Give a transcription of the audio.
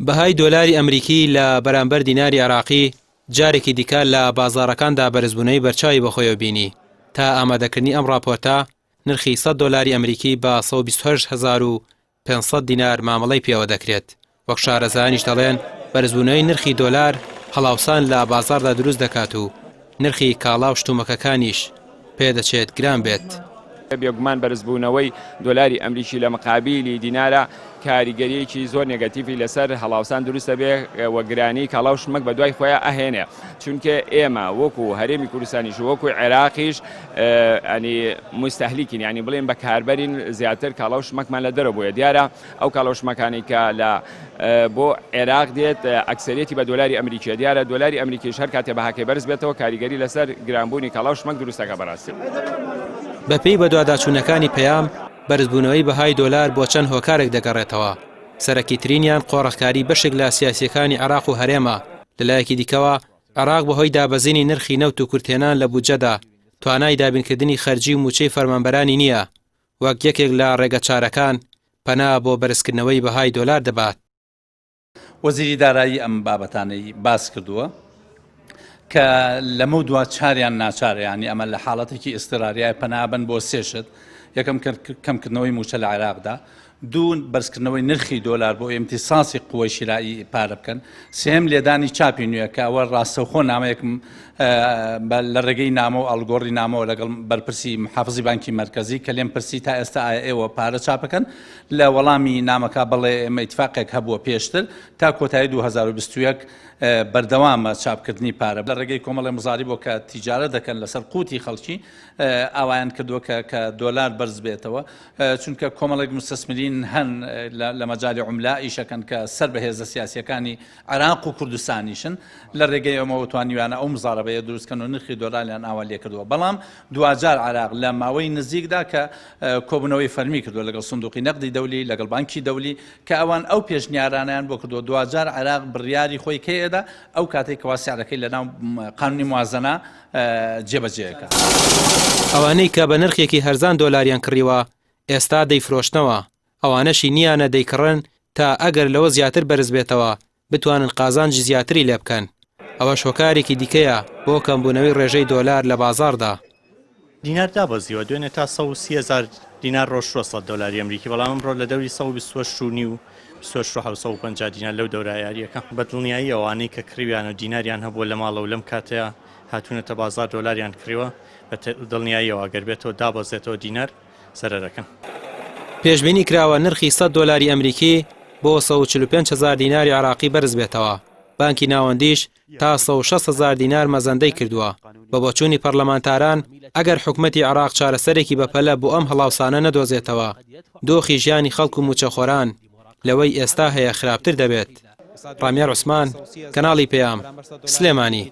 بەهای دۆلاری ئەمریکی لە بەرامبەر دیناری عێراقی جارێکی دیکە لە بازاڕەکاندا بەرزبوونەوەی بەرچاوی بەخۆیەوە بینی، تا ئامادەکردنی ئەم ڕاپۆرتە نرخی 100 دۆلاری ئەمریکی بە 128,500 دینار مامەڵەی پێوە دەکرێت، وەک شارەزایانیش دەڵێن بەرزبوونەوەی نرخی دۆلار هەڵاوسان لە بازاڕدا دروست دەکات و نرخی کاڵا و شتومەکەکانیش پێدەچێت گران بێت. بێگومان بەرزبوونەوەی دۆلاری ئەمریکی لە مقابیلی دینارا کاریگەریەکی زۆر نێگەتیڤی لەسەر هەڵاوسان دروست دەبێ و گرانی کاڵا و شمەک بەدوای خۆیان ئەهێنێ چونکە ئێمە وەکو هەرێمی کوردستانیش و وەکو عێراقیش ئەنی مستەهلیکین ینی بڵێن بەکاربەرین زیاتر کاڵا و شمەکمان لە دەرەوە بۆیە دیارە ئەو کاڵا و شمەکانەی کە لە بۆ عێراق دێت ئەکسەریەتی بە دۆلاری ئەمریکیە دیارە دۆلاری ئەمریکیش هەر کاتێ بەهاکەی بەرز بێتەوە کاریگەری لەسەر گرانبوونی کاڵا و شمەک دروست دەکات بەڕاستی. بەپێی بەدواداچوونەکانی پەیام، بەرزبوونەوەی بەهای دۆلار بۆ چەند هۆکارێک دەگەڕێتەوە، سەرەکیترینیان قۆرخکاری بەشێک لە سیاسییەکانی عێراق و هەرێمە، لەلایەکی دیکەوە عێراق بەهۆی دابەزینی نرخی نەوت و کورتهێنان لە بودجەدا توانای دابینکردنی خەرجی و مووچەی فەرمانبەرانی نییە، وەک یەکێک لە ڕێگەچارەکان پەنا بۆ بەرزکردنەوەی بەهای دۆلار دەبات. وەزیری دارایی ئەم بابەتانەی باس کردووە کە لەمە دوا چاریان ناچارە ینی ئەمە لە حاڵەتێکی ئیستراریای پەنابن بۆ سێشت یەکەم کەمکردنەوەی موچە لە عێراقدا دوو بەرزکردنەوەی نرخی دۆلار بۆ ئیمتیساسی قوەی شیرائی پارە بکەن سێم لێدانی چاپی نوێ کە ئەوە ڕاستەوخۆ نامەیەکم لە ڕێگەی نامە و ئاڵگۆڕی نامەوە لەگەڵ بەرپرسی محافزی بانکی مەرکەزی کە لێم پرسی تا ئێستا ئایا ئێوە پارە چاپەکەن لە وەڵامی نامەکە بەڵێ ئێمە ئیتفاقێک هەبووە پێشتر تا کۆتایی 2021 بەردەوامە چاپکردنی پارە لە ڕێگەی کۆمەڵی مزاری بۆ کە تیجارە دەکەن لەسەر قوتی خەڵکی ئاوایان کردووە کە کە دۆلار بەرز بێتەوە چونکە کۆمەڵێک مستثمرین هەن لە مەجالی عوملە ئیشەکەن کە سەر بە هێزە سیاسیەکانی عێراق و کوردستانیشن لە ڕێگەی ئەمەوە توانیویانە ئەو مزارەبەیە دروست کەن و نرخی دۆلاریان ئاوا لێکردووە بەڵام دواجار عێراق لە ماوەی نزیکدا کە کۆبوونەوەی فەرمی کردووە لەگەڵ سندوقی نەقدی دەولی لەگەڵ بانکی دەولی کە ئەوان ئەو پێشنیارانەیان بۆ کردووە دواجار عێراق بڕیاری خۆی کەی ئەدا ئەو کاتێک کەوا سعرەکەی لەناو قانونی موازنە جێبەجێکا. ئەوانەی کە بە نرخێکی هەرزان دۆلاریان کڕیوە ئێستا دەیفرۆشنەوە، ئەوانەشی نییانە دەیکڕن تا ئەگەر لەوە زیاتر بەرزبێتەوە بتوانن قازانجی زیاتری لێ بکەن، ئەوەش هۆکارێکی دیکەیە بۆ کەمبوونەوەی ڕێژەی دۆلار لە بازاڕدا. دینار دابەزیوە، دوێنێ تا 130 هەزار دینار ڕۆشتووە 100 دۆلاری ئەمریکی، بەڵام ئەمڕۆ لە دەوری 128 و نیو، 28 و 750 دینار لەو دەورە یارییەکە. بە دڵنیایی ئەوانەی کە کڕیویانە و دیناریان هەبووە لە ماڵەوە لەم کاتەیا هاتوونەتە بازاڕ دۆلاریان کڕیوە، بە دڵنیاییەوە ئەگەر بێتەوە دابەزێتەوە دینار زەرەرەکەن. پێشبینی کراوە نرخی 100 دۆلاری ئەمریکی بۆ 145 هەزار دیناری عێراقی بەرزبێتەوە، بانکی ناوەندیش تا 160 هەزار دینار مەزەندەی کردووە. بە بۆچوونی پەرلەمانتاران، ئەگەر حکومەتی عێراق چارەسەرێکی بەپەلە بۆ ئەم هەڵاوسانە نەدۆزێتەوە، دۆخی ژیانی خەڵک و مووچەخۆران لەوەی ئێستا هەیە خراپتر دەبێت. ڕامیار عوسمان، کەناڵی پەیام، سلێمانی.